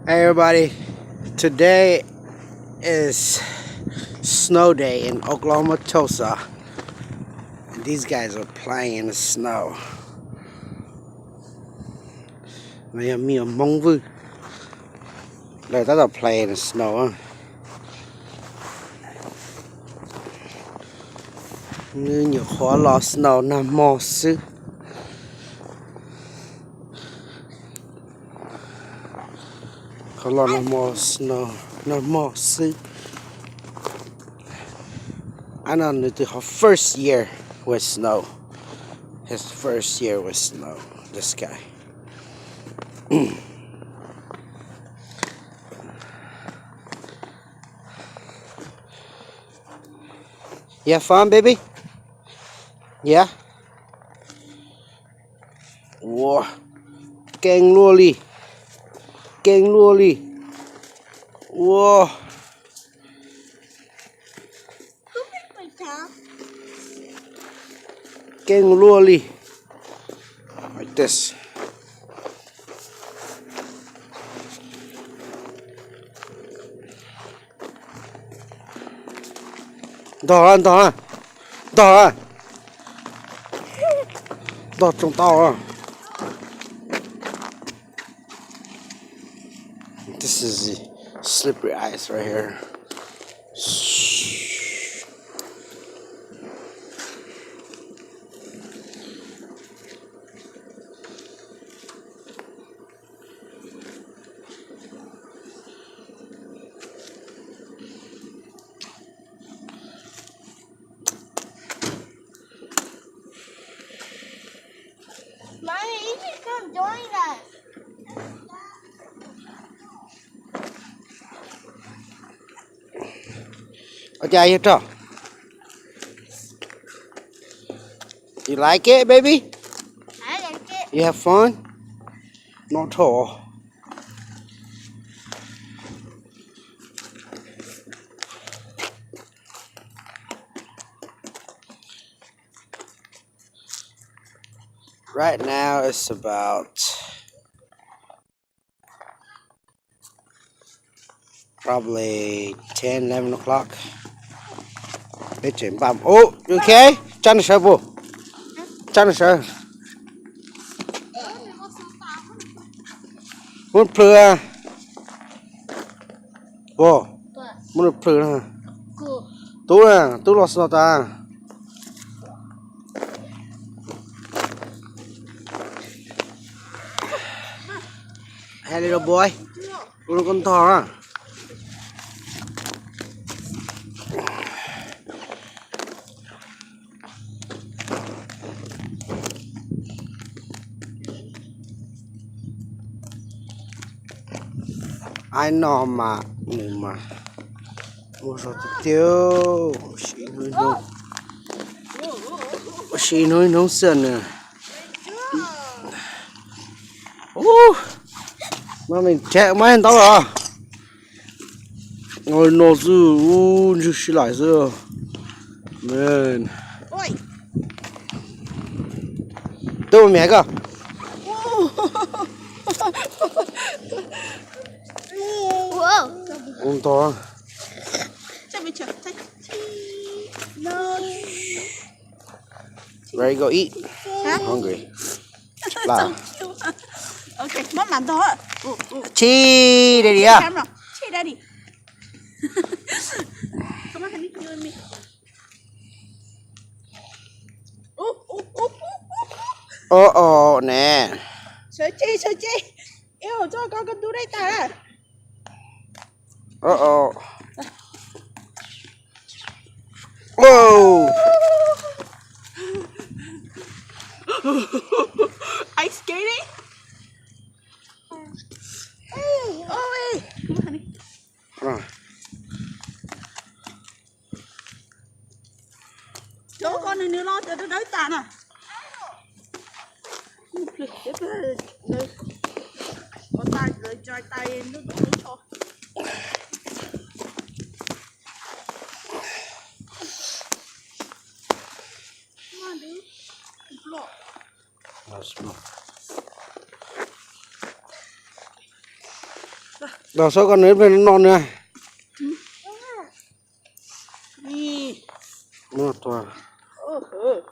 Hey everybody, today is snow day in Oklahoma Tulsa. And these guys are playing in the snow. No yog me nyuam Hmoob Vwj, lawv tab tom play in the snow. Nws nyuam qhuav los snow nag hmo xwb. Qhuav los nag hmo snow, nag hmo xwb. Ab no nws tus ho first year with snow. His first year with snow. This guy. You have fun, baby? Yeah. Ua, keej luaj li, keej luaj li. Ua, keej luaj li. Like this. Ntog, ntog, ntog, ntog tsoom tau. This is the slippery ice right here. Mommy, you should come join us. Ua cas yog rog? You like it, baby? I like it. You have fun? Not at all. Right now it's about probably ten, eleven o'clock. Peb tseem npaj. Oh, you okay? Tsab nws sawv puas? Tsab nws sawv. Muab plhws. Puas? Muab nws plhws na. Tub na, tub los snow tas. Hey, little boy. Ua no koj ntog na. Aib no mas nws mas muaj zog tiag tiag. Ua si hnub ib hnub xwb nws. Ub, mas me tseem mas ntau los. Ua no xwb, ub, ntswg si lawm xwb. Man. Tub, me hais koj. Ua ntog. Ready, go eat. Hungry. Tsis plam. Muab mam ntog. Cheese, daddy a. Cheese, daddy. Ua o ne. Sawv tsev, sawv tsev. Ew, tso ko ko ntub dai tas. Ua o. Whoa. Ice skating? Ôi. Cov ko nws nws lo cov dawb dawb tas na. Ko tas lawv cai tais ntuj ntuj ntuj tso. Lawv Los saib koj nws ib pliag no no nws. Ub,